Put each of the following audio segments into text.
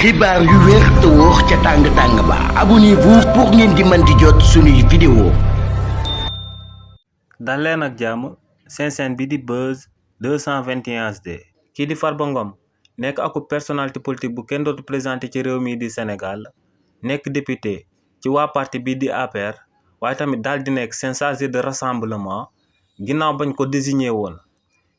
xibaar yu wér te wóor ca tàng ba abonnez-vous pour ngeen di mën di jot suñuy vidéo. dal leen ak jàmm seen chaîne bi di Buzz 221 HD kii di Farba Ngom nekk aku personnalité politique bu kenn dootu présenté ci réew mi di Sénégal nekk député ci waa parti bi di APR waaye tamit daal di nekk seen chargé de rassemblement ginnaaw bañ ko désigné woon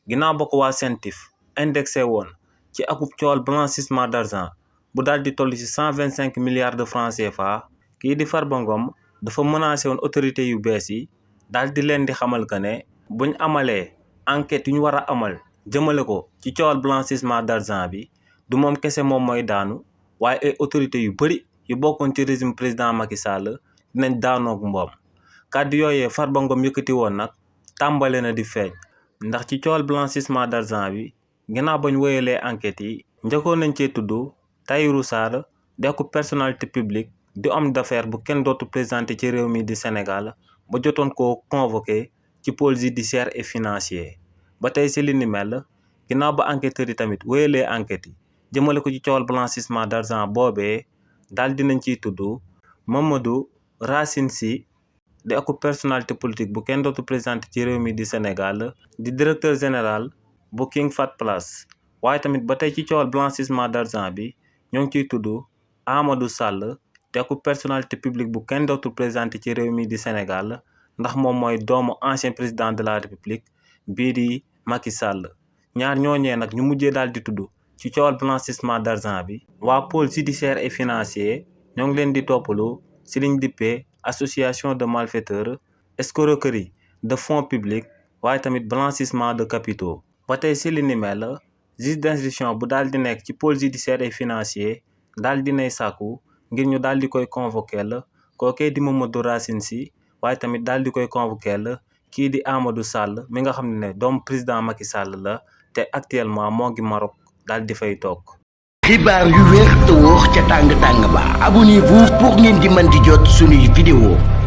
ginnaaw ba ko waa CENTIF indexé woon ci akub coowal blanchissement d'argent bu daal di toll ci 125 milliards de francs CFA. kii di Farba Ngom dafa menacé woon autorité yu bees yi daal di leen di xamal que ne buñ amalee enquête yu ñu war a amal jëmale ko ci coowal blanchissement d'argent bi du moom kese moom mooy daanu waaye ay autorités yu bëri yu bokkoon ci régime président Macky Sall dinañ daanoog mboom. kàddu yooyee Farba Ngom yëkkati woon nag tàmbale na di feeñ ndax ci coowal blanchissement d'argent bi ginnaaw bañ wéyalee enquêtes yi njëkkoon nañ cee tudd Tahirou Sarr dekku personnalité publique di homme d'affaires bu kenn dootu présenté ci réew mi di Sénégal ba jotoon koo convoqué ci pôle judiciaire et financier. ba tey si li ni mel ginnaaw ba enquêteurs yi tamit wéyalee enquêtes yi jëmale ko ci coowal blanchissement d'argent boobee daal dinañ ciy tudd Mamadou Racine Sy di aku personnalité politique bu kenn dootu présenté ci réew mi di Sénégal di directeur général bu King Fahd Palace. waaye tamit ba tey ci coowal blanchissement d'argent bi ñoo ngi ciy tudd Amadou Sall te ku personnalité publique bu kenn dootul présenté ci réew mi di Sénégal ndax moom mooy doomu ancien président de la république bii di Macky Sall. ñaar ñooñee nag ñu mujjee daal di tudd ci coowal blanchissement d'argent bi waa pôle judiciaire et financier ñoo ngi leen di toppalu si liñ dippee association de malfaiteurs, escroquerie de fonds publics waaye tamit blanchissement de capitaux. ba tey si li ni mel juge d'instruction bu daal di nekk ci pôle judiciaire et financier daal di nay sàkku ngir ñu daal di koy convoquer la kookee di Mamadou Racine Sy waaye tamit daal di koy convoquer la kii di Amadou Sall mi nga xam ne doomu président Macky Sall la te actuellement moo ngi Maroc daal di fay toog. xibaar yu wér te wóor ca tàng ba abonnez-vous pour ngeen di mën di jot suñuy vidéo.